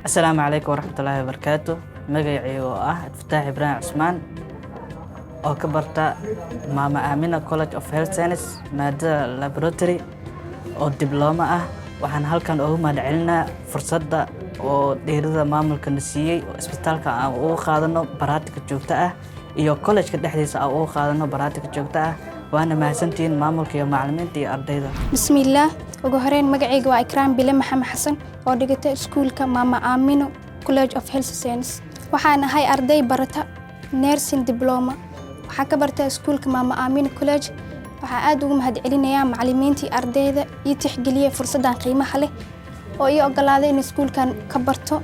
Asalaamu calaykum waraxmatullaahi wabarakaatu. Magacayga oo ah Cabdifataax Ibraahim Cusmaan oo ka barta Maama Aamina College of Health Science, maadada laboratory oo diploma ah, waxaan halkan ugu mahadcelinaa fursadda oo dheerida maamulka na siiyey oo isbitaalka aan ugu qaadano practical joogto ah iyo college-ka dhexdiisa aan ugu qaadano practical joogto ah. Waana mahadsantihiin maamulka iyo macallimiinta iyo ardayda. Bismillaah. Ugu horeyn, magacayga waa Ikraam Bile Maxamed Xasan oo dhigata iskuulka Maama Aamino College of Health Science. Waxaan ahay arday barata nursing diploma. Waxaan ka bartaa iskuulka Maama Aamino College. Waxaan aad ugu mahadcelinayaa macallimiintii ardayda ii tixgeliyey fursaddan qiimaha leh oo ii ogolaaday in iskuulkan ka barto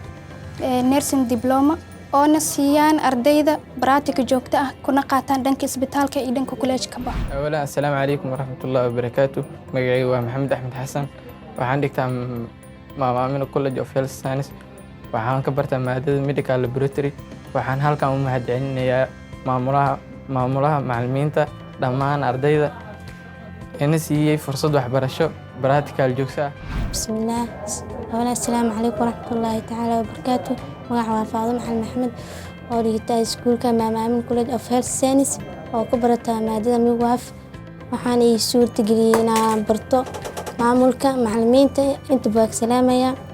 nursing diploma, oona siiyaan ardayda practical joogto ah, kuna qaataan dhanka isbitaalka iyo dhanka college-kaba. Awalan, assalaamu calaykum waraxmatullaahi wabarakaatu. Magacaygu waa Maxamed Axmed Xasan. Waxaan dhigtaa Maama Aamino College of Health Science. Waxaan ka bartaa maadada medical laboratory. Waxaan halkan u mahadcelinayaa maamulaha, macallimiinta, dhammaan ardayda ina siiyey fursad waxbarasho practical joogto ah. Bismillaah. Awalan, assalaamu calaykum waraxmatullaahi tacaala wabarakaatu. Magaca waa Faadimo Maxamed Maxamed oo dhigata iskuulka Maama Aamin College of Health Science oo ku barata maadada midwife. Waxaana ii suurtageliyey inaan barto maamulka, macallimiinta inta baa salaamaya.